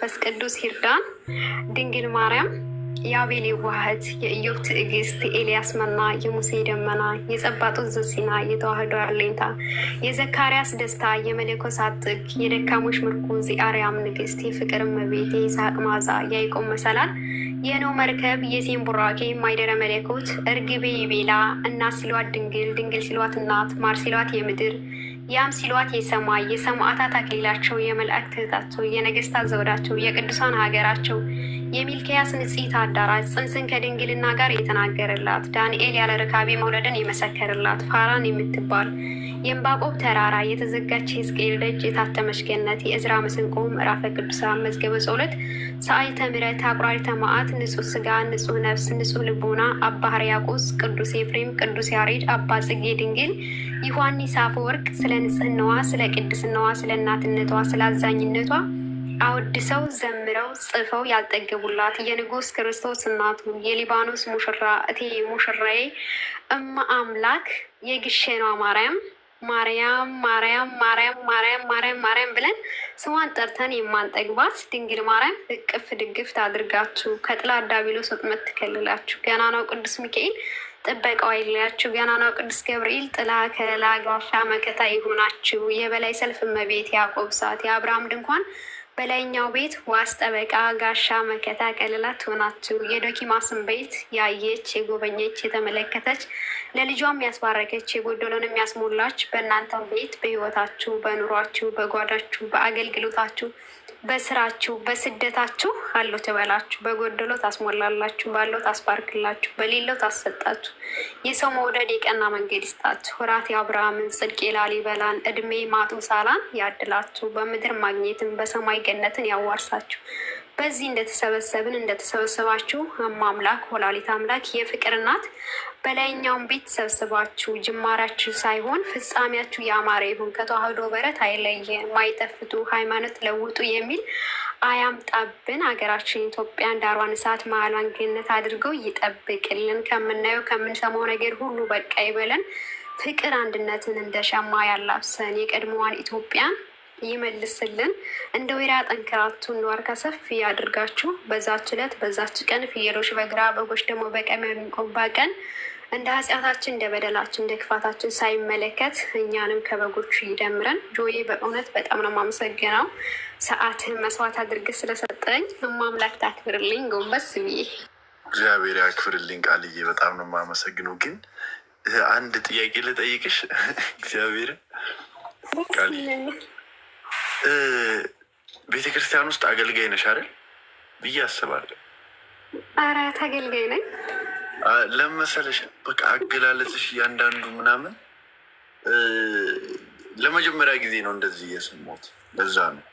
መንፈስ ቅዱስ ይርዳን። ድንግል ማርያም የአቤል የዋህት፣ የኢዮብ ትዕግስት፣ የኤልያስ መና፣ የሙሴ ደመና፣ የጸባጦት ዘሲና፣ የተዋህዶ አለኝታ፣ የዘካርያስ ደስታ፣ የመነኮሳት ጥግ፣ የደካሞች ምርኩዝ፣ የአርያም ንግስት፣ የፍቅር እመቤት፣ የይስሐቅ መዓዛ፣ የያዕቆብ መሰላል፣ የኖህ መርከብ፣ የሴም ቡራኬ፣ ማይደረ መለኮት፣ እርግቤ የቤላ፣ እናት ሲሏት ድንግል፣ ድንግል ሲሏት እናት፣ ማር ሲሏት የምድር፣ ያም ሲሏት የሰማይ፣ የሰማዕታት አክሊላቸው፣ የመላእክት እህታቸው፣ የነገስታት ዘውዳቸው፣ የቅዱሳን ሀገራቸው፣ የሚልክያስ ንጽሕት አዳራሽ፣ ጽንስን ከድንግልና ጋር የተናገረላት፣ ዳንኤል ያለ ርካቤ መውለድን የመሰከረላት፣ ፋራን የምትባል የዕንባቆም ተራራ፣ የተዘጋች የሕዝቅኤል ደጅ፣ የታተመች ገነት፣ የእዝራ መሰንቆ፣ ምዕራፈ ቅዱሳን፣ መዝገበ ጸሎት፣ ሰዓሊተ ምሕረት፣ አቁራሪተ መዓት፣ ንጹሕ ስጋ፣ ንጹሕ ነፍስ፣ ንጹሕ ልቦና፣ አባ ሕርያቆስ፣ ቅዱስ ኤፍሬም፣ ቅዱስ ያሬድ፣ አባ ጽጌ ድንግል፣ ዮሐንስ አፈወርቅ ስለ ንጽሕናዋ፣ ስለ ቅድስናዋ፣ ስለ እናትነቷ፣ ስለ አዛኝነቷ አወድሰው ዘምረው ጽፈው ያልጠገቡላት የንጉሥ ክርስቶስ እናቱ፣ የሊባኖስ ሙሽራ፣ እቴ ሙሽራዬ፣ እመ አምላክ፣ የግሸኗ ማርያም፣ ማርያም ማርያም ማርያም ማርያም ማርያም ማርያም ብለን ስሟን ጠርተን የማንጠግባት ድንግል ማርያም እቅፍ ድግፍ ታድርጋችሁ፣ ከጥላ ዲያብሎስ ወጥመድ ትከልላችሁ። ገናናው ቅዱስ ሚካኤል ጥበቃው አይለያችሁ። ገናናው ቅዱስ ገብርኤል ጥላ ከለላ ጋሻ መከታ ይሁናችሁ። የበላይ ሰልፍ እመቤት፣ ያዕቆብ ሰዓት፣ የአብርሃም ድንኳን፣ በላይኛው ቤት ዋስ ጠበቃ ጋሻ መከታ ከለላ ትሆናችሁ። የዶኪማስን ቤት ያየች የጎበኘች የተመለከተች፣ ለልጇም ያስባረከች የጎደለውን የሚያስሞላች፣ በእናንተው ቤት በሕይወታችሁ በኑሯችሁ በጓዳችሁ በአገልግሎታችሁ በስራችሁ በስደታችሁ አለው ትበላችሁ፣ በጎደሎ ታስሞላላችሁ፣ ባለው ታስባርክላችሁ፣ በሌለው ታሰጣችሁ። የሰው መውደድ የቀና መንገድ ይስጣችሁ። ራት የአብርሃምን፣ ጽድቅ የላሊበላን፣ እድሜ ማቱሳላን ያድላችሁ። በምድር ማግኘትን በሰማይ ገነትን ያዋርሳችሁ። በዚህ እንደተሰበሰብን እንደተሰበሰባችሁ እማ አምላክ ወላዲተ አምላክ የፍቅር እናት በላይኛውን ቤት ተሰብስባችሁ ጅማሬያችሁ ሳይሆን ፍጻሜያችሁ ያማረ ይሁን። ከተዋህዶ በረት አይለየ ማይጠፍቱ ሃይማኖት ለውጡ የሚል አያምጣብን። ሀገራችን ኢትዮጵያን ዳሯን እሳት መሀሏን ገነት አድርገው ይጠብቅልን። ከምናየው ከምንሰማው ነገር ሁሉ በቃ ይበለን። ፍቅር አንድነትን እንደ ሸማ ያላብሰን። የቀድሞዋን ኢትዮጵያን ይመልስልን። እንደ ወይራ ጠንክራችሁ እንደ ዋርካ ሰፊ ያድርጋችሁ። በዛች ዕለት በዛች ቀን ፍየሎች በግራ በጎች ደግሞ በቀኝ የሚቆምባት ቀን እንደ ኃጢአታችን እንደ በደላችን እንደ ክፋታችን ሳይመለከት እኛንም ከበጎቹ ይደምረን። ጆዬ በእውነት በጣም ነው የማመሰግነው። ሰዓትህን መስዋዕት አድርገህ ስለሰጠኝ እማ አምላክ ታክብርልኝ። ጎንበስ ብዬ እግዚአብሔር ያክብርልኝ ቃልዬ፣ በጣም ነው የማመሰግነው። ግን አንድ ጥያቄ ልጠይቅሽ። እግዚአብሔር ቃልዬ፣ ቤተክርስቲያን ውስጥ አገልጋይ ነሽ አይደል ብዬ አስባለሁ። ኧረ አገልጋይ ነኝ። ለምን መሰለሽ፣ በቃ አገላለጽሽ እያንዳንዱ ምናምን ለመጀመሪያ ጊዜ ነው እንደዚህ እየሰማሁት፣ ለዛ ነው።